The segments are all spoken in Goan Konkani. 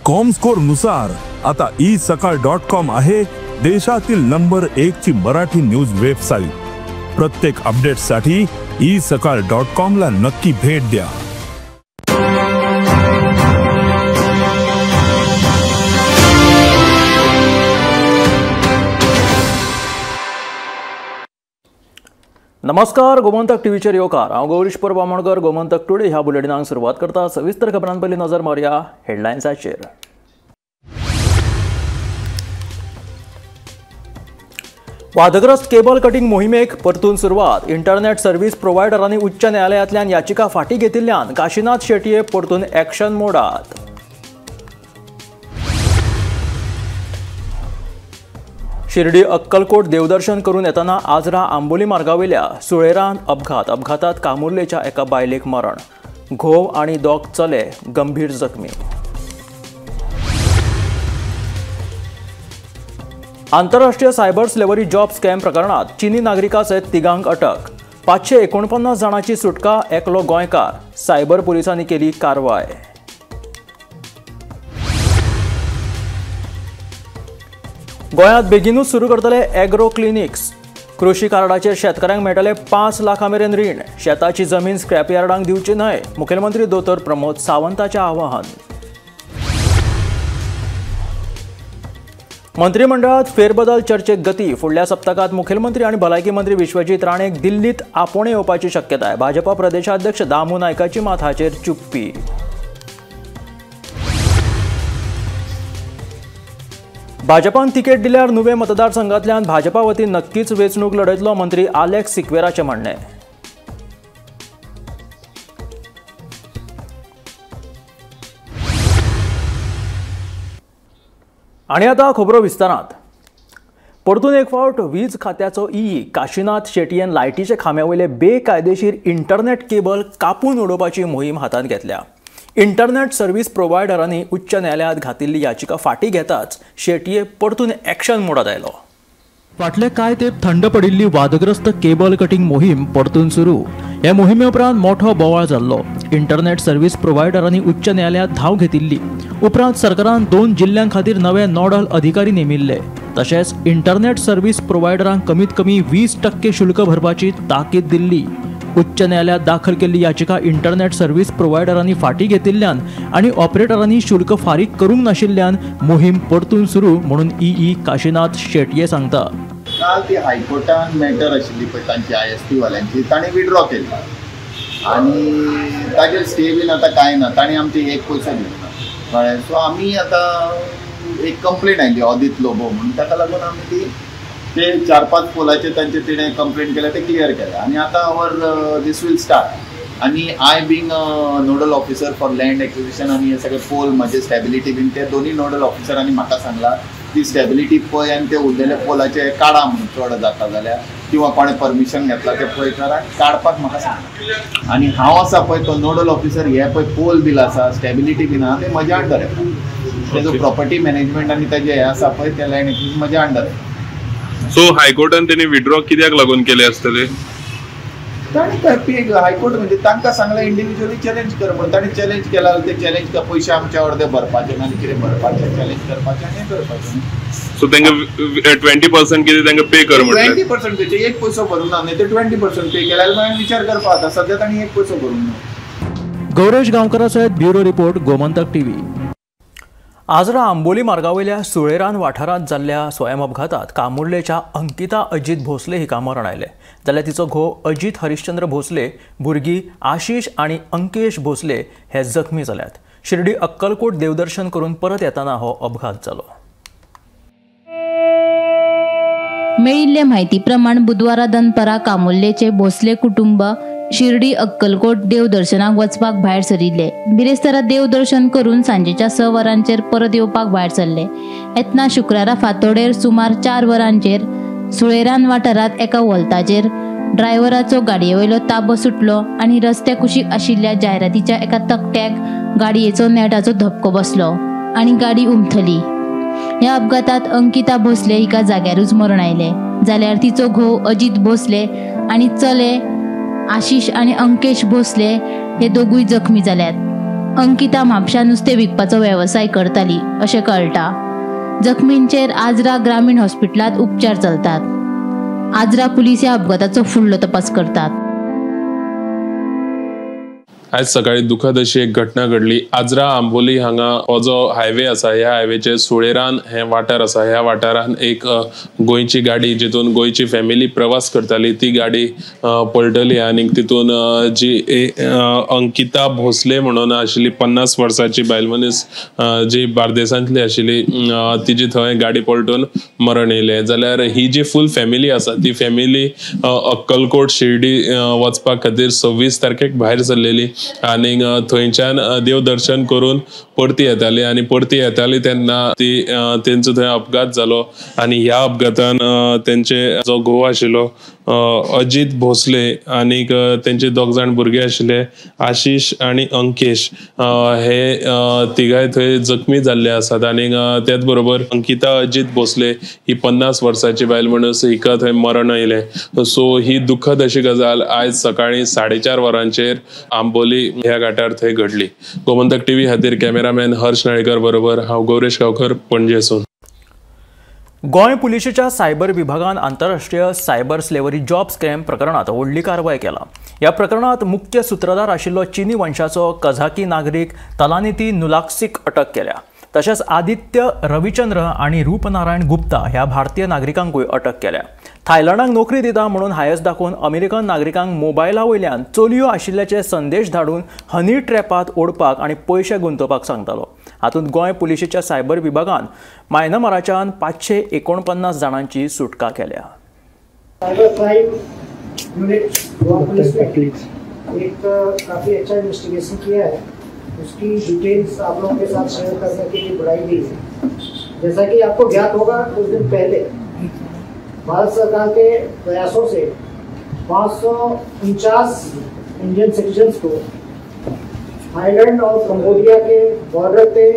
कॉमस्कोर नुसार आता ई सकाळ डॉट कॉम आहे देशातील नंबर 1 ची मराठी न्यूज वेबसाईट। प्रत्येक अपडेटसाठी ई सकाळ डॉट कॉम ला नक्की भेट द्या। नमस्कार, गोमंतक टीव्हीचेर येवकार। हांव गौरीश परब आमोणकर। गोमंतक टुडे ह्या बुलेटिनाक सुरवात करता। सविस्तर खबरां पयलीं नजर मारया हेडलायन्साचेर। वादग्रस्त केबल कटिंग मोहिमेक परतून सुरवात। इंटरनेट सर्व्हिस प्रोव्हायडरांनी उच्च न्यायालयांतल्यान याचिका फाटीं घेतिल्ल्यान काशीनाथ शेटये परतून एक्शन मोडात। शिर्डी अक्कलकोट देवदर्शन करून येताना आजरा आंबोली मार्गावेल्या सुळेरान अपघात। अपघातात कामुर्लेच्या एका बायलेक मरण, घोव आणि दोग चले गंभीर जखमी। आंतरराष्ट्रीय सायबर स्लेवरी जॉब स्कॅम प्रकरणात चीनी नागरिका सयत तिगांक अटक। 549 जाणांची सुटका, एकलो गोंयकार। सायबर पोलिसांनी केली कारवाय। गोंयांत बेगीनूच सुरू करतले एग्रो क्लिनिक्स। कृषी कार्डाचेर शेतकारांक मेळटले 5 लाखां मेरेन रीण। शेताची जमीन स्क्रॅपयार्डांक दिवची न्हय, मुखेलमंत्री दोतोर प्रमोद सावंताचें आवाहन। मंत्रिमंडळात फेरबदल चर्चेक गती। फुडल्या सप्तकात मुखेलमंत्री आनी भलायकी मंत्री विश्वजीत राणेक दिल्लीत आपोवणें येवपाची शक्यताय। भाजपा प्रदेशाध्यक्ष दामू नायकाची मात हाचेर चुप्पी। भाजपान तिकेट दिल्यार नुवें मतदारसंघांतल्यान भाजपा वतीन नक्कीच वेंचणूक लढयतलो, मंत्री आलेक्स सिक्वेराचें म्हणणें। आनी आतां खबरो विस्तारांत। परतून एक फावट वीज खात्याचो ई काशीनाथ शेटयेन लायटीच्या खांब्या वयले बेकायदेशीर इंटरनेट केबल कापून उडोवपाची मोहीम हातांत घेतल्या। इंटरनेट सर्व्हिस प्रोव्हायडरांनी उच्च न्यायालयांत घातिल्ली याचिका फाटीं घेताच शेटये परतून एक्शन मोडात आयलो। फाटले कांय तेंप थंड पडिल्ली वादग्रस्त केबल कटिंग मोहीम परतून सुरू। हे मोहिमे उपरांत मोठो बोवाळ जाल्लो। इंटरनेट सर्व्हिस प्रोव्हायडरांनी उच्च न्यायालयांत धांव घेतिल्ली। उपरांत सरकारान 2 जिल्ल्यां खातीर नवे नोडल अधिकारी नेमिल्ले। तशेंच इंटरनेट सर्व्हिस प्रोव्हायडरांक कमीत कमी 20% शुल्क भरपाची ताकीद दिल्ली। उच्च न्यायालयात दाखल केल्ली याचिका इंटरनेट सर्व्हिस प्रोव्हायडरांनी फाटीं घेतिल्ल्यान आनी ऑपरेटरांनी शुल्क फारीक करूंक नाशिल्ल्यान मोहीम परतून सुरू म्हणून ई काशीनाथ शेटये सांगता। काल ती हायकोर्टान मॅटर आशिल्ली पळय तांची I S P वाल्यांची, तांणी विड्रॉ केली आनी ताजेर स्टे बीन आतां कांय ना, तांणी आमचे एक पयसो दिलो ना, कळ्ळें। सो आमी आतां एक कंप्लेन आयली ऑदित लोबो म्हणून, ताका लागून आमी ती ते 4-5 पोलाचे तांचे तिणें कंप्लेन केल्या ते क्लियर केल्या आनी आतां our these will start. आनी I being nodal officer for land acquisition आनी हे सगळे पोल म्हजे स्टेबिलिटी बीन ते दोन्ही नोडल ऑफिसरांनी म्हाका सांगला ती स्टेबिलिटी पळय आनी ते उरलेले पोलाचे काडा म्हणून चड जाता जाल्यार किंवा कोणें परमिशन घेतला ते पळय करा काडपाक म्हाका सांगला। आनी हांव आसा पळय तो नोडल ऑफिसर, हे पळय पोल बील आसा स्टेबिलिटी बीन आहा ते म्हज्या अंडर येता, तेजो प्रॉपर्टी मॅनेजमेंट आनी तेजें हें आसा पळय ते लँड एक्विजिशन म्हज्या अंडर येता। सो हायकोर्टान त्यांनी विड्रॉ कित्याक लागून केले आसतले? तांणी हायकोर्ट म्हणजे तांकां सांगलें इंडिव्हिज्युअली चॅलेंज कर म्हणून, तांणी चॅलेंज केला, ते चॅलेंज पयशे आमच्या अर्दे भरपाचे ना कितें भरपाचें चॅलेंज करपाचें आनी हें करपाचें। सो तांकां 20% कितें तांकां पे कर म्हणलें? 20% पे एक पयसो भरूंक ना, न्ही ते 20% पे केल्यार मागीर विचार करपा जाता, सद्या तांणी एक पयसो भरूंक ना। गौरेश गांवकरा सयत bureau report, Gomantak TV. Ajara Amboli मार्गावयल्या सुळेरान वाठारांत जाल्ल्या स्वयं अपघातात कामुर्लेच्या अंकिता अजित भोसले हिका मरण आयलें। जाल्यार तिचो घोव अजित हरिश्चंद्र भोसले, भुरगीं आशिष आनी अंकेश भोसले हे जखमी जाल्यात। शिर्डी अक्कलकोट देवदर्शन करून परत येताना हो अपघात जालो। मेळिल्ले म्हायती प्रमाण बुधवारा दनपरा कामुर्लेचे भोसले कुटुंब शिर्डी अक्कलकोट देवदर्शनाक वचपाक भायर सरिल्ले। बिरेस्तारा देवदर्शन करून सांजेच्या 6 वरांचेर परत येवपाक भायर सरले। येतना शुक्रारा फांतोडेर सुमार 4 वरांचेर सुळेरान वाठारांत एका वोल्ताचेर ड्रायव्हराचो गाडये वयलो ताबो सुटलो आनी रस्त्या कुशीक आशिल्ल्या जायरातीच्या एका तकट्याक गाडयेचो नेटाचो धपको बसलो आनी गाडी उमथली। ह्या अपघातात अंकिता भोसले हिका जाग्यारूच मरण आयलें, जाल्यार तिचो घोव अजित भोसले आनी चले आशिष आनी अंकेश भोसले हे दोगूय जखमी जाल्यात। अंकिता म्हापशा नुस्तें विकपाचो वेवसाय करताली अशें कळटा. जखमींचेर आजरा ग्रामीण हॉस्पिटलांत उपचार चलतात. आजरा पुलीस ह्या अपघाताचो फुडलो तपास करतात. आज सकाळी दुखद अशी एक घटना घडली. आजरा आंबोली हांगा हो जो हायवे आसा, ह्या हायवेचे सुळेरान हे वाठार आसा. ह्या वाठारान एक गोंयची गाडी जितून गोंयची फॅमिली प्रवास करताली ती गाडी पलटली आनी तितून जी अंकिता भोसले म्हणून आशिल्ली 50 वर्सांची बायल मनीस जी बार्देसांतली आशिल्ली तिजी थंय गाडी पलटून मरण येयलें. जाल्यार ही जी फूल फॅमिली आसा ती फॅमिली अक्कलकोट शिर्डी वचपा खातीर 26 तारखेक भायर सरलेली आनी थंयच्यान देवदर्शन करून परती येताली आनी परती येताली तेन्ना ती तेंचो थंय अपघात जालो आनी ह्या अपघातान तेंचे जो घोव आशिल्लो अजित भोसले आनीक तेंचे दोग जाण भुरगे आशिल्ले आशिश आनी अंकेश हे तिगाय थंय जखमी जाल्ले आसात. आनीक त्याच बरोबर अंकिता अजित भोसले ही 50 वर्सांची बायल मनीस हिका थंय मरण आयलें. सो ही दुखद अशी गजाल आयज सकाळी 4:30 वरांचेर आंबोली ह्या घाटार थंय घडली. गोमंतक टीव्ही खातीर कॅमेरामॅन हर्ष नाळेकर बरोबर हांव गौरेश गांवकर, पणजेसून. गोंय पुलिशेच्या सायबर विभागान आंतरराष्ट्रीय सायबर स्लेवरी जॉब स्कॅम प्रकरणात व्हडली कारवाय केला. ह्या प्रकरणात मुख्य सूत्रधार आशिल्लो चीनी वंशाचो कझाकी नागरीक तलानिती नुलाक्सीक अटक केल्या. तशेंच आदित्य रविचंद्र आनी रूपनारायण गुप्ता ह्या भारतीय नागरिकांकूय अटक केल्या. थायलंडाक नोकरी दिता म्हणून हायस दाखोवन अमेरिकन नागरिकांक मोबायला वयल्यान चलयो आशिल्ल्याचे संदेश धाडून हनी ट्रॅपात ओडपाक आनी पयशे गुंतोवपाक सांगतालो. हातूंत गोंय पुलिशेच्या सायबर विभागान म्यानमाराच्यान 549 जाणांची सुटका केल्या. Cyber crime unit Goa police ने एक काफ़ी अच्छा इन्वेस्टिगेशन किया है. उसकी डिटेल्स आप लोगों के साथ शेयर करने के लिए बुलाई गई है. जैसा कि आपको ज्ञात होगा, कुछ दिन पहले भारत सरकार के प्रयासों से 549 इंडियन सिटीजन्स को थाईलैंड और कंबोडिया के बॉर्डर पे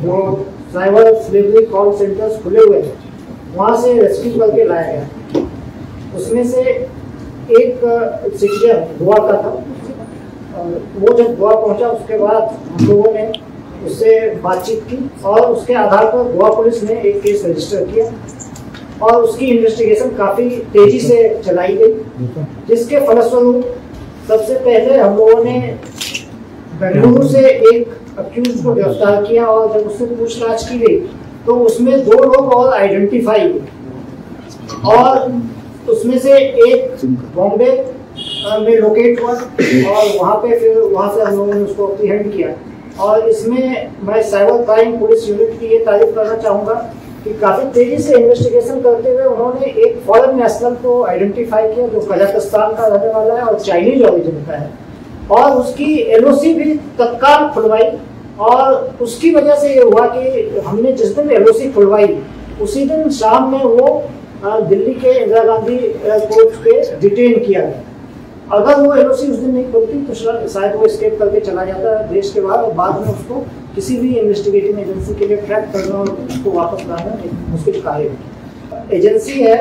जो साइबर स्लेवरी कॉल सेंटर्स खुले हुए हैं वहाँ से रेस्क्यू करके लाया गया. उसमें से एक सिटीजन गोवा का था. वो जब गोवा पहुंचा उसके बाद हम लोगों ने उससे बातचीत की और उसके आधार पर गोवा पुलिस ने एक केस रजिस्टर किया और उसकी इन्वेस्टिगेशन काफ़ी तेज़ी से चलाई गई, जिसके फलस्वरूप सबसे पहले हम लोगों ने बेंगलुरु से एक अक्यूज को गिरफ्तार किया और जब उससे पूछताछ की गई तो उसमें 2 लोग और आइडेंटिफाई हुए और उसमें से एक बॉम्बे में लोकेट हुआ और वहाँ पे फिर वहाँ से हम लोगों ने उसको अप्रीहेंड किया. और इसमें मैं साइबर क्राइम पुलिस यूनिट की ये तारीफ करना चाहूँगा कि काफ़ी तेज़ी से इन्वेस्टिगेशन करते हुए उन्होंने एक फॉरेन नेशनल को आइडेंटिफाई किया जो कजाकिस्तान का रहने वाला है और चाइनीज ओरिजिन का है, और उसकी एलओसी भी तत्काल खुलवाई. और उसकी वजह से ये हुआ कि हमने जिस दिन एलओसी खुलवाई उसी दिन शाम में वो दिल्ली के इंदिरा गांधी एयरपोर्ट पे डिटेन किया गया. अगर वो एलओसी उस दिन नहीं खुलती तो शायद वो एस्केप करके चला जाता है देश के बाहर और बाद में उसको किसी भी इन्वेस्टिगेटिंग एजेंसी के लिए ट्रैक करना और उसको वापस लाना एक मुश्किल कार्य है. एजेंसी है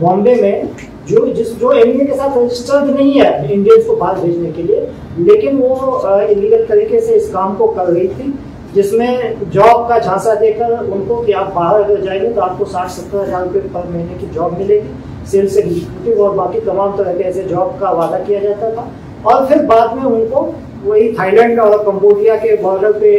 बॉम्बे में जो एमईए के साथ रजिस्टर्ड नहीं है इंडियंस को बाहर भेजने के लिए, लेकिन वो इलीगल तरीके से इस काम को कर रही थी, जिसमें जॉब का झांसा देकर उनको कि आप बाहर अगर जाएंगे तो आपको 60-70 हज़ार रुपये पर महीने की जॉब मिलेगी, सेल्स एग्जीक्यूटिव और बाकी तमाम तरह के ऐसे जॉब का वादा किया जाता था. और फिर बाद में उनको वही थाईलैंड और कंबोडिया के बॉर्डर पे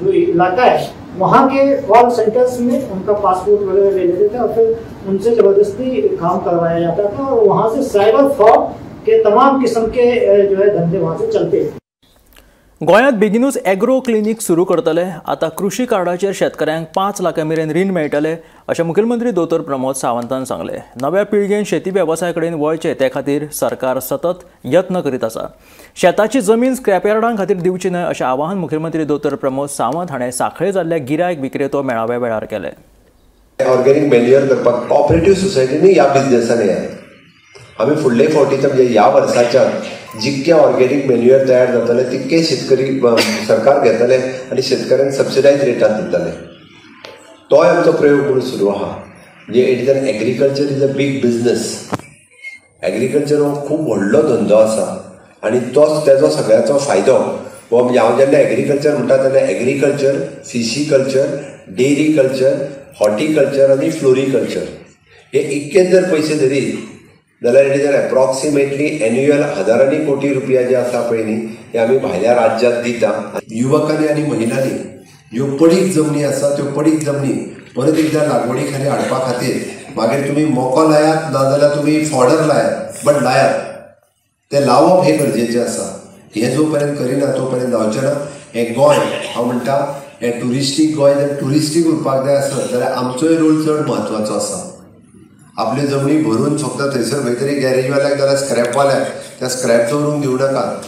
जो इलाका है वहाँ के कॉल सेंटर्स में उनका पासपोर्ट वगैरह ले लेते थे और फिर उनसे ज़बरदस्ती काम करवाया जाता था और वहाँ से साइबर फ्रॉड के तमाम किस्म के जो है धंधे वहाँ से चलते थे. गोंयांत बेगीनूच एग्रो क्लिनीक सुरू करतले. आतां कृशी कार्डाचेर शेतकऱ्यांक 5 लाखां मेरेन रीण मेळटले अशें मुखेलमंत्री दोतोर प्रमोद सावंतान सांगलें. नव्या पिळगेन शेती वेवसाया कडेन वळचें ते खातीर सरकार सतत यत्न करीत आसा. शेताची जमीन स्क्रॅपयार्डां खातीर दिवची न्हय अशें आवाहन मुखेलमंत्री दोतोर प्रमोद सावंत हाणें सांखळे जाल्ल्या गिरायक विक्रेतो मेळाव्या वेळार केलें. ऑर्गेनिक मेन्युअर करपाक कॉपरेटिव्ह सोसायटीनी ह्या बिजनेसान येयात. आमी फुडले फावटी म्हणजे ह्या वर्साच्यान जितके ऑर्गेनिक मेन्युअर तयार जातले तितके शेतकरी सरकार घेतले आनी शेतकऱ्यांक सबसिडायज रेटान दितले. तोय आमचो प्रयोग म्हणून सुरू आहा. म्हणजे it is an agriculture is a big business. Agriculture हो खूब व्हडलो धंदो आसा आनी तोच तेजो सगळ्याचो फायदो हो म्हणजे हांव जेन्ना एग्रीकल्चर म्हणटा तेन्ना agriculture, fishiculture, dairy culture, horticulture आनी फ्लोरिकल्चर हे इतकेच जर पयशे धरीत जाल्यार it is an approximately annual हजारांनी कोटी रुपया जे आसा पळय न्ही ते आमी भायल्या राज्यांत दिता. युवकांनी आनी महिलांनी ज्यो पडीक जमनी आसा त्यो पडीक जमनी परत एकदां लागवडी खाली हाडपा खातीर मागीर तुमी मोको लायात नाजाल्यार तुमी फॉडर लायात, बट लायात, ते लावप हें गरजेचें आसा. हें जो पर्यंत करिना तो पर्यंत जावचें ना. हें गोंय हांव म्हणटा हें ट्युरिस्टीक गोंय जर ट्युरिस्टीक उरपाक जाय आसत जाल्यार आमचोय रोल चड म्हत्वाचो आसा. आपल्यो जमनी भरून फक्त थंयसर खंय तरी गॅरेजवाल्याक जाल्यार स्क्रॅपवाल्याक त्या स्क्रॅप दवरूंक दिवं नाकात.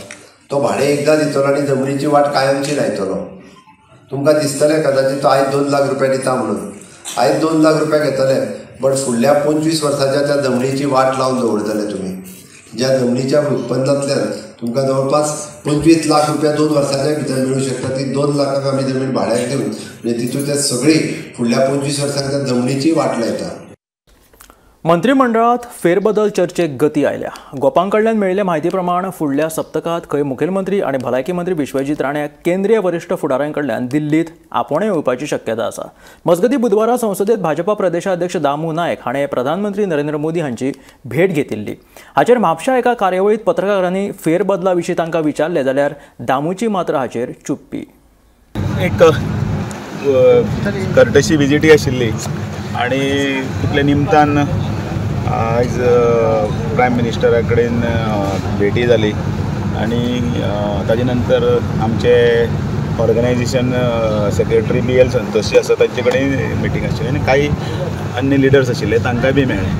तो भाडें एकदां दितलो आनी जमनीची वाट कायमची लायतलो. तुमकां दिसतलें कदाचित तो आयज 2 लाख रुपया दिता म्हणून, आयज 2 लाख रुपया घेतले बट फुडल्या 25 वर्साच्या त्या जमनीची वाट लावन दवरतले तुमी. ज्या जमनीच्या उत्पन्नांतल्यान तुमकां जवळपास 25 लाख रुपया 2 वर्साच्या भितर मेळूं शकता, ती 2 लाखांक आमी जमीन भाड्याक दिवन म्हणजे तितून ते सगळी फुडल्या 25 वर्सांक त्या जमनीची वाट लायता. मंत्रिमंडळात फेरबदल चर्चेक गती आयल्या. गोपां कडल्यान मेळिल्ले म्हायती प्रमाण फुडल्या सप्तकांत खंय मुखेलमंत्री आनी भलायकी मंत्री विश्वजीत राणे केंद्रीय वरिश्ठ फुडाऱ्यां कडल्यान दिल्लींत आपोवणें येवपाची शक्यता आसा. मजगतीं बुधवारा संसदेत भाजपा प्रदेशाध्यक्ष दामू नायक हाणें प्रधानमंत्री नरेंद्र मोदी हांची भेट घेतिल्ली. हाचेर म्हापशा एका कार्यावळींत पत्रकारांनी फेरबदला विशीं तांकां विचारलें जाल्यार दामूची मात्र हाचेर चुप्पी. एक कर्टशी विजिटी आशिल्ली आनी तितले निमतान आयज प्रायम मिनिस्टरा कडेन भेटी जाली आनी ताजे नंतर आमचे ऑर्गनायजेशन सेक्रेटरी BL Santosh जे आसा तांचे कडेन मिटींग आशिल्ली आनी काही अन्य लिडर्स आशिल्ले तांकांय बी मेळ्ळे.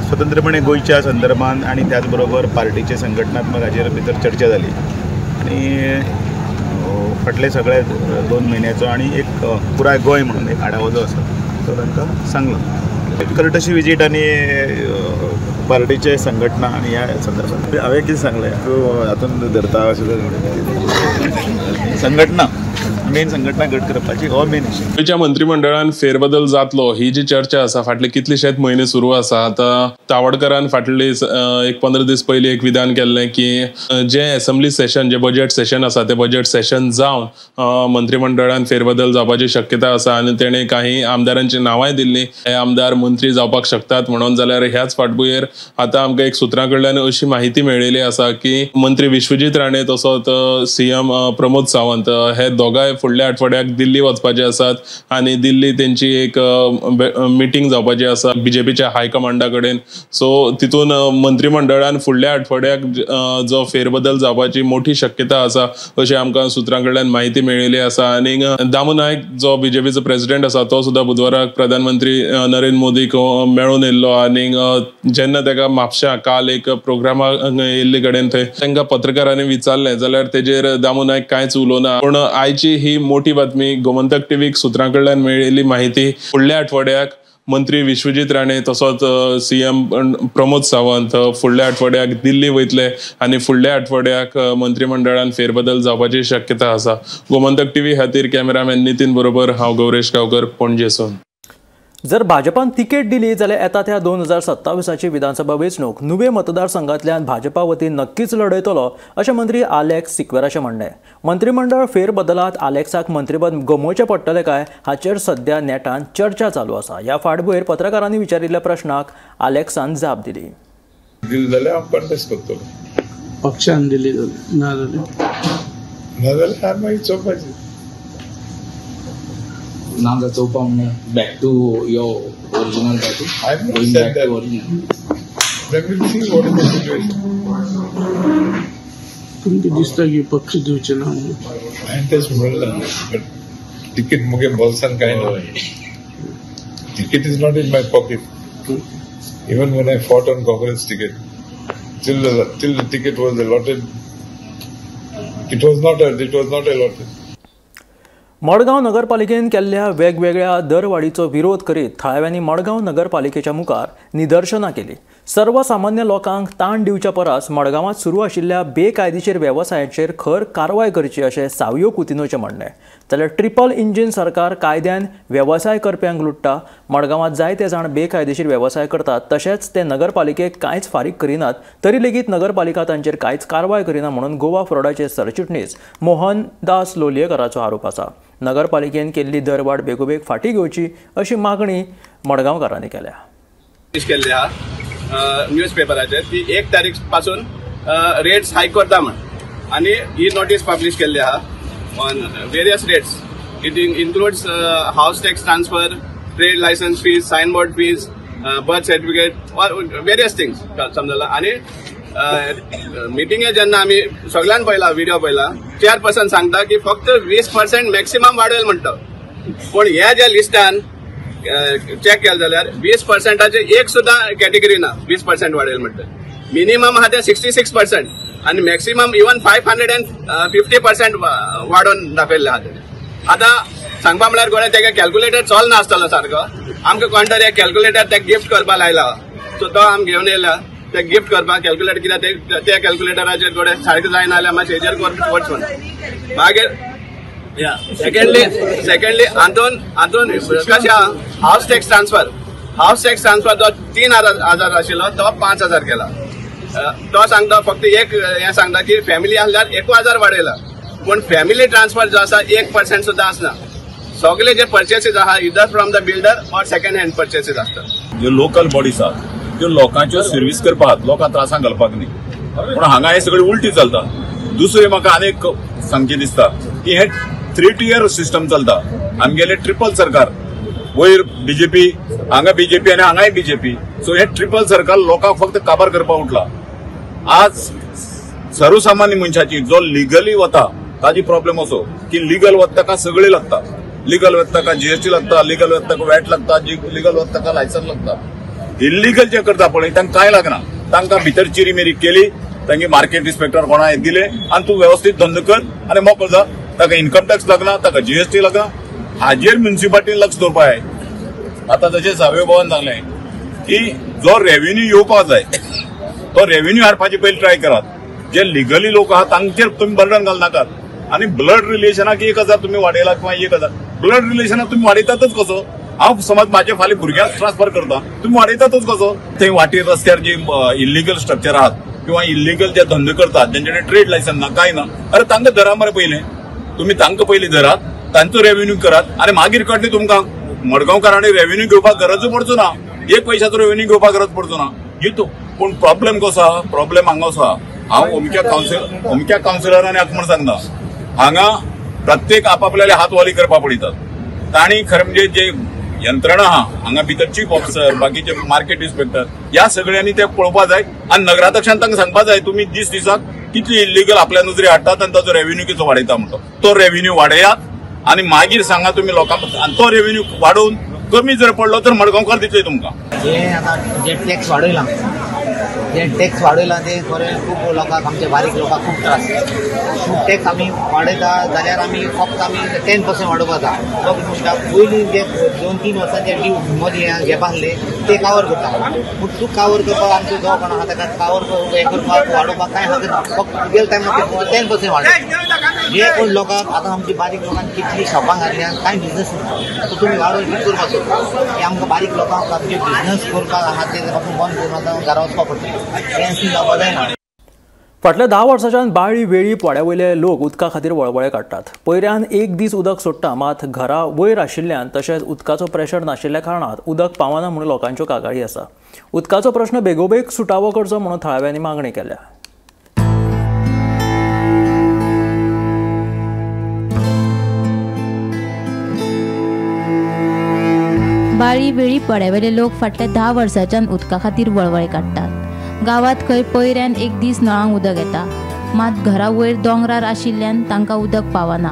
स्वतंत्रपणे गोंयच्या संदर्भान आनी त्याच बरोबर पार्टीचे संघटनात्मक हाजेर भितर चर्चा जाली आनी फाटले सगळे 2 म्हयन्याचो आनी एक पुराय गोंय म्हणून एक आढावो जो आसा तो तांकां सांगलो. कर्टशी विजीट आनी पार्टीचे संघटना आनी ह्या संदर्भात हांवें कितें सांगलें तूं हातून धरता अशें संघटना मेन संघटना घट करपाची हो मेन इश्यू. गोंयच्या मंत्रिमंडळान फेरबदल जातलो ही जी चर्चा आसा फाटले कितलेशेच म्हयने सुरू आसा. आतां तावडकरान फाटले एक 15 दीस पयलीं एक विधान केल्लें की जें एसेंब्ली सेशन जें बजेट सेशन आसा तें बजेट सेशन जावन मंत्रिमंडळान फेरबदल जावपाची शक्यता आसा आनी तेणें काही आमदारांची नांवांय दिल्लीं, हे आमदार मंत्री जावपाक शकतात म्हणून. जाल्यार ह्याच फाटभुंयेर आतां आमकां एक सुत्रां कडल्यान अशी माहिती मेळिल्ली आसा की मंत्री विश्वजीत राणे तसोच CM Pramod Sawant हे दोगांय फुडल्या आठवड्याक दिल्ली वचपाचे आसात आनी दिल्ली तेंची एक मिटींग जावपाची आसा बीजेपीच्या हायकमांडा कडेन. सो तितून मंत्रिमंडळान फुडल्या आठवड्याक जो फेरबदल जावपाची मोठी शक्यता आसा अशी आमकां सुत्रां कडल्यान माहिती मेळिल्ली आसा. आनी दामू नायक जो बीजेपीचो प्रेसिडेंट आसा तो सुद्दां बुधवाराक प्रधानमंत्री नरेंद्र मोदीक मेळून येयल्लो आनी जेन्ना ताका म्हापश्यां काल एक प्रोग्रामाक येयल्ले कडेन थंय तांकां पत्रकारांनी विचारलें जाल्यार तेजेर दामू नायक कांयच उलोवना. पूण आयची ही मोठी बातमी गोमंतक टीव्हीक सुत्रां कडल्यान मेळिल्ली माहिती, फुडल्या आठवड्याक मंत्री विश्वजीत राणे तसोच CM Pramod Sawant फुडल्या आठवड्याक दिल्ली वयतले आनी फुडल्या आठवड्याक मंत्रिमंडळान फेरबदल जावपाची शक्यता आसा. गोमंतक टीव्ही खातीर कॅमेरामॅन नितीन बरोबर हांव गौरेश गांवकर, पणजेसून. जर भाजपान तिकेट दिली जाल्यार येता त्या 2027ची विधानसभा वेंचणूक नुवे मतदारसंघांतल्यान भाजपा वतीन नक्कीच लढयतलो अशें मंत्री आलेक्स सिक्वेराचें म्हणणें. मंत्रिमंडळ फेरबदलांत आलेक्साक मंत्रीपद गमोवचें पडटलें काय हाचेर सध्या नेटान चर्चा चालू आसा. ह्या फाटभुंयेर पत्रकारांनी विचारिल्ल्या प्रश्नाक आलेक्सान जाप दिली. दिली जाल्यार हांव कॉन्टेस्ट करतलो. पक्षान दिली ना जाल्यार मागीर चोवपाचें. ना चोवपा म्हणल्यार back to your original party. I have not said that. Then we'll see what is the situation. तुमकां दिसता की पक्ष दिवचे ना? हांवें तेच म्हणलां, बट तिकीट मुगे बोल्सान कांय ना. Ticket is not in my pocket. Even when I fought on Congress ticket, till the ticket was allotted, it was not allotted. Madgaon नगरपालिकेन केल्ल्या वेगवेगळ्या दरवाडीचो विरोध करीत थळाव्यांनी मडगांव नगरपालिकेच्या मुखार निदर्शनां केली. सर्वसामान्य लोकांक ताण दिवच्या परस मडगांवांत सुरू आशिल्ल्या बेकायदेशीर वेवसायाचेर खर कारवाय करची अशें सावियो कुतिनोचें म्हणणें. जाल्यार ट्रिपल इंजीन सरकार कायद्यान वेवसाय करप्यांक लुट्टा. मडगांवांत जायते जाण बेकायदेशीर वेवसाय करतात, तशेंच ते नगरपालिकेक कांयच फारीक करिनात, तरी लेगीत नगरपालिका तांचेर कांयच कारवाय करिना म्हणून गोवा फ्रॉडाचे सरचिटणीस मोहनदास लोलयेकराचो आरोप आसा. नगरपालिकेन केल्ली दरवाड बेगोबेग फाटीं घेवची अशी मागणी मडगांवकारांनी केल्या. केल्ल्या न्यूज पेपराचेर की 1 तारीख पासून रेट्स हायक करता म्हण आनी ही नोटीस पब्लिश केल्ली आहा on various rates. It includes house tax transfer, trade licence fees, signboard fees, birth certificate or various things समजला. आनी मिटिंगे जेन्ना आमी सगळ्यान पळयला, व्हिडिओ पळयला, चेअरपर्सन सांगता की फक्त 20% मॅक्सिमम वाडयल म्हणटा, पूण ह्या ज्या लिस्टान चेक केलं जाल्यार 20%चे एक सुद्धा कॅटेगरी ना 20% वाडेल म्हणटा. मिनिमम आहा ते 66% आनी मॅक्सिमम इवन 550% वाडोवन दाखयल्ले आहा. आतां सांगपा म्हळ्यार गोळ्या तेका कॅल्क्युलेटर चलना आसतलो सारको, आमकां कोण तरी एक कॅल्क्युलेटर ते गिफ्ट करपाक लायला, सो तो आमी घेवन येयला ते गिफ्ट करपाक कॅल्क्युलेटर, कित्याक त्या कॅल्क्युलेटराचेर गोडे सारकें जायना जाल्यार मातशें हेजेर करचें म्हणून. मागीर सेकंडली हातून हातून कशें आहा, house tax transfer, house tax transfer जो 3,000 आशिल्लो तो 5,000 केला. तो सांगता फक्त एक हें सांगता की फॅमिली आसल्यार 1,000 वाडयला, पूण फॅमिली ट्रान्सफर जो आसा 1% सुद्दां आसना. सगळे जे पर्चेसीस आहा either from the builder or second hand purchases आसता. ज्यो लोकल बॉडीज आहात त्यो लोकांच्यो सर्वीस करपाक, लोकांक त्रासांक घालपाक न्ही, पूण हांगा हे सगळें उलटी चलता. दुसरें म्हाका आनीक सांगचें दिसता की हे 3 टियर सिस्टम चलता. आमगेले ट्रिपल सरकार, वयर बीजेपी, हांगा बीजेपी आनी हांगाय बीजेपी, सो हे ट्रिपल सरकार लोकांक फक्त काबार करपाक उठला. आज सर्वसामान्य मनशाची जो लिगली वता ताजी प्रॉब्लेम असो की लिगल वता ताका सगळें लागता, लिगल वता ताका जीएसटी लागता, लिगल वता ताका वॅट लागता, लिगल वता ताका लायसन्स लागता. इल्लिगल जे करता पळय तांकां कांय लागना, तांकां भितर चिरीमिरी केली, तांगे मार्केट इन्स्पेक्टर कोणा दिले आनी तूं वेवस्थीत धंदो कर आनी मोकळो जा. ताका इन्कम टॅक्स लागना, ताका जीएसटी लागना. हाजेर म्युनिसिपालिटीन लक्ष दवरपा जाय. आतां जशें सावय भवन सांगलें की जो रेव्हेन्यू येवपाक जाय तो रेव्हेन्यू हाडपाचे पयलीं ट्राय करात. जे लिगली लोक आहात तांचेर तुमी बर्डन घालनाकात. आनी ब्लड रिलेशनाक 1,000 तुमी वाडयला किंवा 1,000 ब्लड रिलेशनाक तुमी वाडयतातच कसो? हांव समज म्हाजे फाल्यां भुरग्यांक ट्रान्सफर करता, तुमी वाडयतातच कसो? थंय वाटेर रस्त्यार जे इल्लिगल स्ट्रक्चर आहात किंवा इल्लिगल जे धंदे करतात जेंचे कडेन ट्रेड लायसन्स ना कांय ना, अरे तांकां धरा मरे पयलें, तुमी तांकां पयलीं धरात, तांचो रेव्हेन्यू करात आनी मागीर कळटलें तुमकां. मडगांवकारांनी रेव्हेन्यू घेवपाक गरजूच पडचो ना, 1 पयशाचो रेव्हेन्यू घेवपाक गरज पडचो ना. घेतो पूण प्रॉब्लेम कसो आहा, प्रॉब्लेम हांगा असो आहा, हांव अमक्या कावन्सिलरांनी हाका म्हण सांगना, हांगा प्रत्येक आपापल्याले हात वाली करपाक पळयतात. तांणी खरें म्हणजे जे यंत्रणा आहा हांगा भितर चीफ ऑफिसर, बाकीचे मार्केट इन्स्पेक्टर, ह्या सगळ्यांनी ते पळोवपाक जाय आनी नगराध्यक्षान तांकां सांगपाक जाय तुमी दीस दिसाक कितली इल्लिगल आपल्या नजरे हाडटात आनी ताचो रेव्हेन्यू कितलो वाडयता म्हणटा तो रेव्हेन्यू वाडयात आनी मागीर सांगा तुमी लोकांक. आनी तो रेव्हेन्यू वाडोवन कमी जर पडलो तर मडगांवकार दितले तुमकां. जे आतां जे टॅक्स वाडयला, जे टॅक्स वाडयला ते खरें खूब लोकांक, आमच्या बारीक लोकांक खूब त्रास. खूब टॅक्स आमी वाडयता जाल्यार आमी फक्त आमी 10% वाडोवपाक जाय. लोक म्हणटा पयलीं जे 2-3 वर्सां जे ड्यू मदीं घेवपा आसले ते कावर करता, पूण तूं कावर करपाक आमचो जो कोण आहा ताका कावर हें करपाक वाडोवपाक कांय हरकत ना. फक्त तुगेले टायमार 10% वाडय. जे कोण लोकांक आतां आमची बारीक लोकांक कितली शॉपां घातल्या कांय बिजनस ना, सो तुमी वाडोवन कितें करपाक सोदता? की आमकां बारीक लोकांक आमचे बिजनस करपाक आहा ते पासून बंद करून आतां घरा वचपाक पडटलें, तें जावपाक जायना. फाटल्या 10 वर्सांच्यान बाळी वेळीप वाड्या वयले लोक उदका खातीर वळवळे काडटात. पयऱ्यान एक दीस उदक सोडटा, मात घरा वयर आशिल्ल्यान तशेंच उदकाचो प्रेशर नाशिल्ल्या कारणान उदक पावना म्हणून लोकांच्यो कागाळी आसा. उदकाचो प्रश्न बेगोबेग सुटावो करचो म्हणून थळाव्यांनी मागणी केल्या. बाळी वेळीप वाड्यावेले लोक फाटल्या 10 वर्सांच्यान उदका खातीर वळवळे काडटात. गांवांत खंय पयऱ्यान एक दीस नळांक उदक येता, मात घरा वयर दोंगरार आशिल्ल्यान तांकां उदक पावना.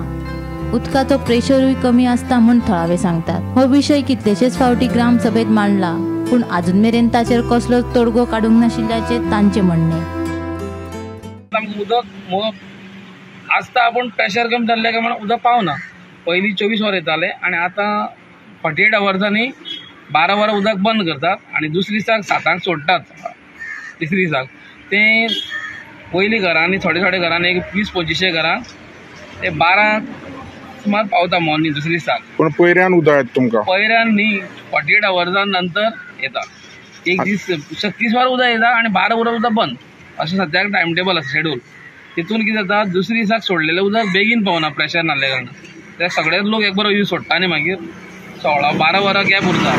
उदकाचो प्रेशरूय कमी आसता म्हूण थळावे सांगतात. हो विशय कितलेशेच फावटी ग्रामसभेत मांडला, पूण आजून मेरेन ताचेर कसलोच तोडगो काडूंक नाशिल्ल्याचें तांचें म्हणणें. उदक आसता पूण प्रेशर कमी जाल्ल्या कारणान उदक पावना. पयलीं 24 वरां येतालें आनी आतां 48 अवर्सांनी 12 वरां उदक बंद करतात आनी दुसरे दिसाक 7 सोडटात. तिसरी दिसाक तें पयलीं घरांनी थोडे थोडे घरांनी एक 20-25 घरां ते 12 सुमार पावता मॉर्निंग दुसरे दिसाक. पूण पयऱ्यान उदक येता तुमकां? पयऱ्यान न्ही, 48 अवर्सान नंतर येता. एक दीस 36 वरां उदक येता आनी 12 वरां उदक बंद, अशें सद्याक टायम टेबल आसा शेड्यूल. तितून कितें जाता, दुसरे दिसाक सोडलेलें उदक बेगीन पावना प्रेशर नासल्या कारणान. ते सगळे लोक एक बरो यूज सोडटा आनी मागीर 16-12 वरां गॅप उरता.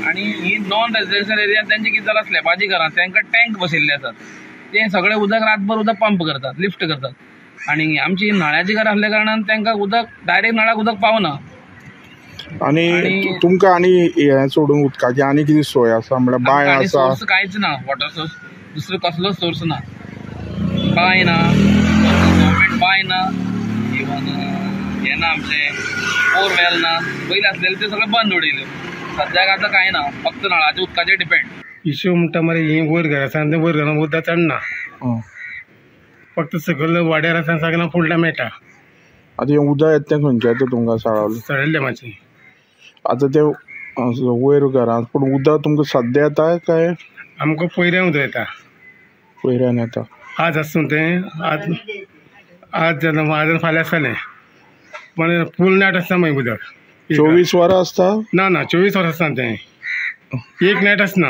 आनी ही नॉन रेजिडेन्शियल एरिया तेंचे कितें जालां, स्लॅबाची घरां, तांकां टँक बसयल्ले आसात, ते सगळे उदक रातभर उदक पंप करतात, लिफ्ट करतात. आनी आमची नळ्याची घरां आसल्या कारणान तांकां उदक डायरेक्ट नळाक उदक पावना. आनी तुमकां आनी हें सोडून उदकाची आनी कितें सोय आसा? म्हणल्यार बांय आसा? सोर्स कांयच ना, वॉटर सोर्स दुसरो कसलोच सोर्स ना, बांय ना, गव्हर्मेंट बांय ना, इवन हें ना आमचें बोरवेल ना. पयलीं आसलेलें तें सगळें बंद उडयलें. सद्याक आतां कांय ना, फक्त नळाच्या उदकाचेर डिपेंड. इश्यू म्हणटा मरे, ही वयर घर आसा आनी वयर घरान उदक चडना, फक्त सकयल वाड्यार आसा सगळ्यांक फुडल्या मेळटा. आतां हें उदक येता तें खंयचें येता तुमकां? साळावली सळेल्लें मातशें. आतां तें वयर घरांत पूण उदक तुमकां सद्या येता काय? आमकां पयऱ्यान उदक येता. पयऱ्यान येता. आज आसूं तें, आज आज जालें, आज फाल्यां आसतलें, पण फूल नायट आसता मागीर उदक. 24 वरां आसता? ना ना, 24 वरां आसना तें, एक नायट आसना.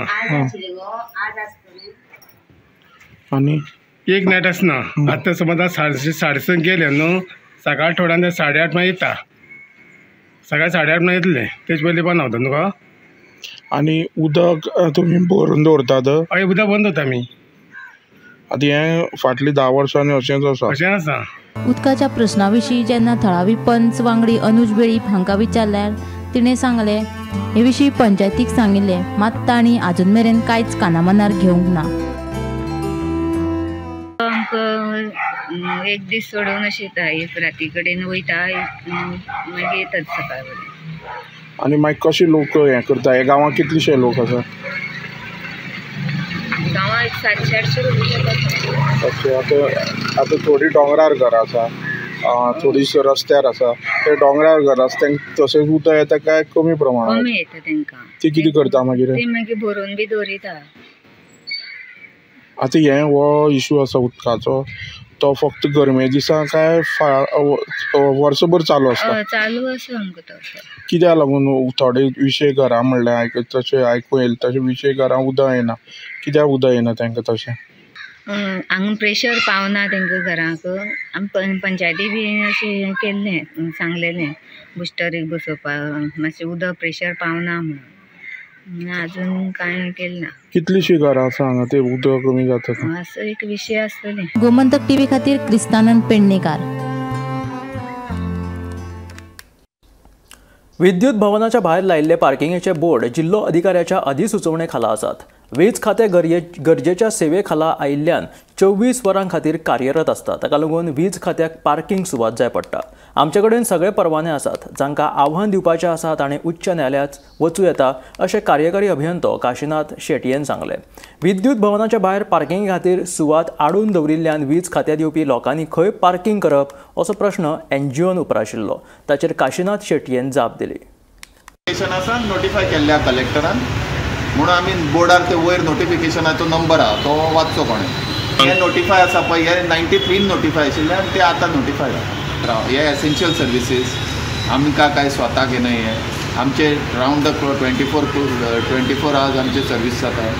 आनी एक नायट आसना. आतां समज 6:30 गेले न्हू, सकाळ थोड्यान 8:30 मागीर येता, सकाळी 8:30 मागीर येतलें, तेजे पयलीं बंद जाता तुका. आनी उदक तुमी भरून दवरतात? हय, उदक बंद दवरता आमी. आतां हें फाटलीं 10 वर्सांनी अशेंच आसा? अशें आसा. उदकाच्या प्रश्ना विशीं जेन्ना थळावी पंच वांगडी अनुज वेळीप हांकां विचारल्यार तिणें सांगलें, हे विशीं पंचायतीक सांगिल्लें, मात तांणी आजून मेरेन कांयच कानामनार घेवंक ना. आमकां एक दीस सोडून अशें येता, एक राती कडेन वयता, मागीर येतात सकाळ कडेन. आनी मागीर कशे लोक हें करता? ह्या गांवांत कितलेशे लोक आसा? गांवांत 700-800 लोक आसा. आतां आतां थोडीं दोंगरार घरां आसा, थोडीं रस्त्यार आसा. ते दोंगरार घरां आसा तांकां तशेंच उदक येता काय कमी प्रमाणांत? कमी येता तांकां. ती कितें करता मागीर? ती मागीर भरून बी दवरिता. आतां हें हो इशू आसा उदकाचो, तो फक्त गरमे दिसा काय वर्सभर चालू आसता? चालू आसा आमकां तो. कित्याक लागून थोडे विशय घरां म्हणल्यार तशें आयकूंक येयलें, तशें विशय घरां उदक येना, कित्याक उदक येना तांकां तशें? हांगा प्रेशर पावना तांकां घरांक. आमी पंचायती बी अशें हें केल्लें, सांगलेलें बुस्टर एक बसोवपाक, मातशें उदक प्रेशर पावना म्हणून, अजून कांय केलें ना. कितलीशीं घरां आसा हांगा ते उदक कमी जाता? असो एक विशय आसतले. गोमंतक टीव्ही खातीर क्रिस्तानंद पेडणेकार. विद्युत भवनाच्या भायर लायिल्ले पार्किंगेचे बोर्ड जिल्लो अधिकाऱ्याच्या अधिसुचोवणे खाला आसात. वीज खातें गरजेच्या सेवे खाला आयिल्ल्यान 24 वरां खातीर कार्यरत आसता. ताका लागून वीज खात्याक पार्किंग सुवात जाय पडटा. आमचे कडेन सगळे परवाने आसात. जांकां आव्हान दिवपाचें आसा ताणें उच्च न्यायालयांत वचूं येता, अशें कार्यकारी अभियंतो काशीनाथ शेटयेन सांगलें. विद्युत भवनाच्या भायर पार्किंगे खातीर सुवात आडून दवरिल्ल्यान वीज खात्यांत येवपी लोकांनी खंय पार्किंग करप असो प्रश्न एनजीओन उप्राशिल्लो. ताचेर काशीनाथ शेटयेन जाप दिली. नोटिफाय केल्ल्या कलेक्टरान म्हणून आमी बोर्डार ते वयर नोटिफिकेशनाचो नंबर आहा तो वाचचो कोणें. हे नोटिफाय आसा पळय, हे 93 नोटिफाय आशिल्ले आनी ते आतां नोटिफाय जाला. हे एसेन्शियल सर्विसीस आमकां कांय स्वताक हें न्हय, हे आमचे रावंड the क्लॉक 24 आवर्स आमचे सर्वीस जाता.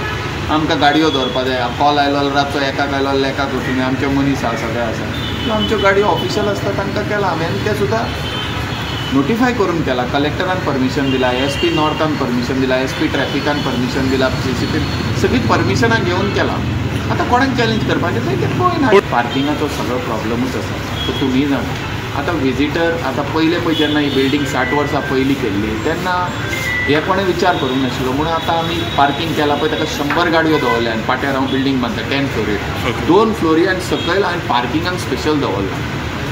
आमकां गाडयो दवरपा जाय. कॉल आयलो रातचो एकाक आयलो जाल्यार एकाक वचून आमचे मनीस आसा, सगळे आसा. आमच्यो गाडयो ऑफिशियल आसता तांकां केला आमी, आनी ते सुद्दां नोटिफाय करून केला. कलेक्टरान परमिशन दिला, एस पी नॉर्थान परमिशन दिला, एस पी ट्रॅफिकान परमिशन दिला, सी सी पी सगळीं परमिशनां घेवन केला. आतां कोणाक चॅलेंज करपाचें तें पळयना. पार्किंगाचो सगळो प्रॉब्लमूच आसा तो तुमी जाणा. आतां विजिटर आतां पयले पळय जेन्ना ही बिल्डींग 60 वर्सां पयलीं केल्ली तेन्ना हे कोणें विचार करूंक नाशिल्लो. म्हणून आतां आमी पार्किंग केलां पळय ताका 100 गाडयो दवरल्या आनी पाट्यार हांव बिल्डींग बांदता 10 फ्लोरी, 2 फ्लोरी आनी सकयल आनी पार्किंगाक स्पेशल दवरलां.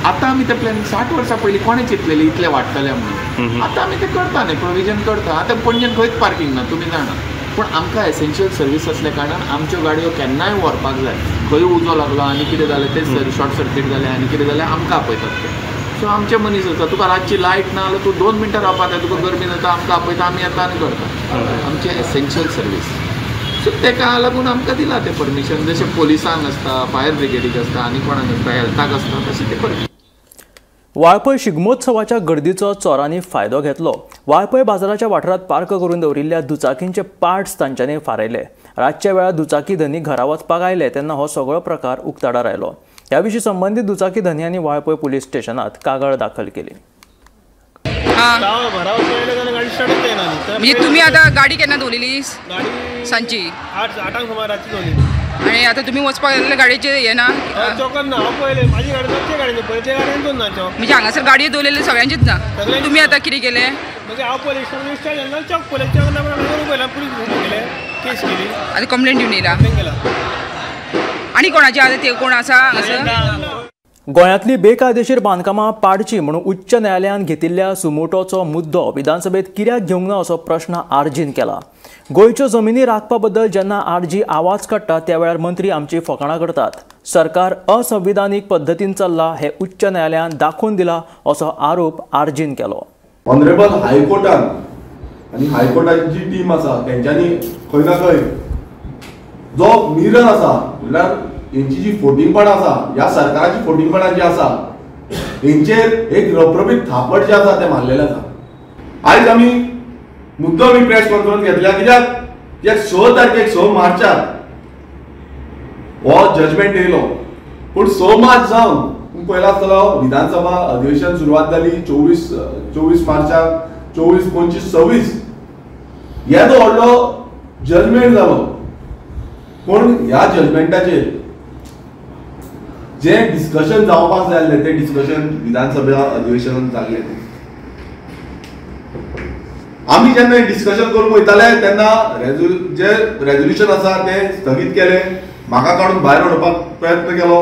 आतां आमी ते प्लॅनिंग 60 वर्सां पयलीं कोणें चिंतलेलें इतलें वाडटलें म्हणून. आतां आमी तें करता न्ही, प्रोविजन करता. आतां पणजेन खंयच पार्किंग ना तुमी जाणा, पूण आमकां एसेन्शियल सर्वीस आसल्या कारणान आमच्यो गाडयो केन्नाय व्हरपाक जाय. खंय उजो लागलो आनी कितें जालें तें शॉर्ट सर्कीट जालें आनी कितें जालें आमकां आपयतात ते. सो आमचे मनीस आसता, तुका रातची लायट ना जाल्यार तूं 2 मिनटां रावपाक जाय, तुका गरमी जाता, आमकां आपयता, आमी येता आनी करता. आमचे एसेन्शियल सर्वीस. सो तेका लागून आमकां दिलां तें परमिशन, जशें पोलिसांक आसता, फायर ब्रिगेडीक आसता, आनी कोणाक आसता, हेल्थाक आसता, तशें तें परमिशन. वाळपय शिगमोत्सवाच्या गर्दीचो चोरांनी फायदो घेतलो. वाळपय बाजाराच्या वाठारांत पार्क करून दवरिल्ल्या दुचाकींचे पार्ट्स तांच्यांनी फारयले. रातच्या वेळार दुचाकी धनी घरा वचपाक आयले तेन्ना हो सगळो प्रकार उक्ताडार आयलो. ह्या विशीं संबंदीत दुचाकी धनयांनी वाळपय पुलीस स्टेशनात कागाळ दाखल केली. म्हणजे तुम्ही आता गाडी केन्ना दवरलेली? सांजची 8 सुमार रातची दवरलेली. आनी आतां तुमी वचपाक लागले गाडयेचेर हें ना? चोकन ना, हांव पळयलें म्हाजी गाडी ना, ते गाडयेन पळयलें, ते गाडयेन दोन ना चोक. म्हणजे हांगासर गाडयो दवरलेल्यो सगळ्यांचीच ना? तुमी आतां कितें केलें? म्हणजे हांव पळयलें स्टार्ट जालें, चोक पळयलें, चोक ना म्हणून पळयलें, पुलीस केलें, केस केली, आतां कंप्लेन दिवन येयला. आनी कोणाची आतां ते कोण आसा हांगासर? गोंयांतली बेकायदेशीर बांदकामां पाडची म्हणून उच्च न्यायालयान घेतिल्ल्या सुमोटोचो मुद्दो विधानसभेत कित्याक घेवंक ना असो प्रश्न आरजीन केला. गोंयच्यो जमिनी राखपा बद्दल जेन्ना आरजी आवाज काडटा त्या वेळार मंत्री आमची फकाणां करतात. सरकार असंविधानीक पद्दतीन चल्ला हे उच्च न्यायालयान दाखोवन दिला असो आरोप आरजीन केलो. ऑनरेबल हायकोर्टान आनी हायकोर्टाची जी टीम आसा तेंच्यांनी खंय ना खंय जो मिरर आसा म्हणल्यार हेंची जी फोटिंगपणां आसा, ह्या सरकाराची फोटिंगपणां जी आसा हेंचेर एक रबरबीत थापट जे आसा तें मारलेलें आसा. आयज आमी मुद्दो आमी प्रेस कॉन्फरन्स घेतल्या कित्याक कित्याक 6 तारखेक 6 मार्चाक हो जजमेंट येयलो, पूण 6 मार्च जावन तुमी पळयला आसतलो विधानसभा अधिवेशन सुरवात जाली 24 मार्चाक, 24, 25, 26 येदो व्हडलो जजमेंट जालो. पूण ह्या जजमेंटाचेर जे डिस्कशन जावपाक जाय आसलें तें डिस्कशन विधानसभा अधिवेशनान जाल्लें. आमी जेन्ना डिस्कशन करूंक वयताले तेन्ना जे रेजोल्युशन आसा तें स्थगीत केलें, म्हाका काडून भायर उडोवपाक प्रयत्न केलो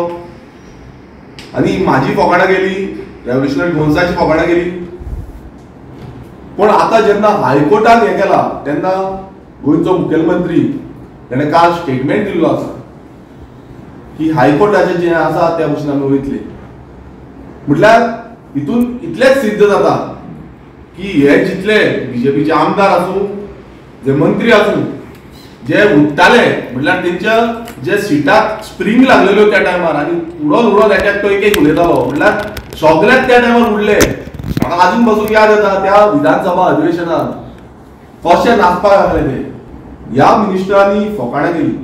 आनी म्हाजी फोकाणां गेली, रेवोल्युशनरी गोन्साची फोकाणां गेली. पूण आतां जेन्ना हायकोर्टान हें केलां तेन्ना गोंयचो मुखेलमंत्री तेणें काल स्टेटमेंट दिल्लो आसा की हायकोर्टाचें जें आसा त्या भशेन आमी वयतले. म्हटल्यार हितून इतलेंच सिद्ध जाता की हे जितले बीजेपीचे आमदार आसूं, जे मंत्री आसूं, जे उठताले म्हटल्यार तेंच्या जे सिटाक स्प्रींग लागलेल्यो त्या टायमार आनी उडोन उडोन एकाक तो एक एक उलयतालो, म्हटल्यार सगळेच त्या टायमार उडले. म्हाका आजून बसून याद येता त्या विधानसभा अधिवेशनात कशें नाचपाक लागले ते. ह्या मिनिस्टरांनी फोकाणां केली,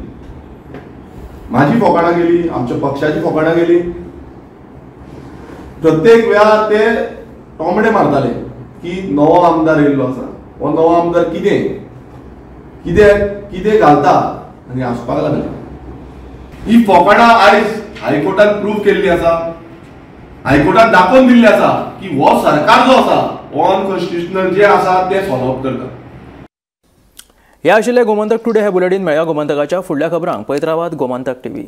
म्हाजी फोकाणां केली, आमच्या पक्षाची फोकाणां केली. प्रत्येक वेळार ते टोमडे मारताले की नवो आमदार येयल्लो आसा, हो नवो आमदार कितें कितें कितें घालता आनी हांसपाक लागले. ही फोकाणां आयज हायकोर्टान प्रूव केल्ली आसा, हायकोर्टान दाखोवन दिल्ली आसा की हो सरकार जो आसा हो अनकॉन्स्टिट्युशनल जे आसा ते फॉलोअप करता. हे आशिल्ले गोमंतक टुडे हे बुलेटीन. मेळया गोमंतकाच्या फुडल्या खबरांक. पळयत रावात गोमंतक टीव्ही.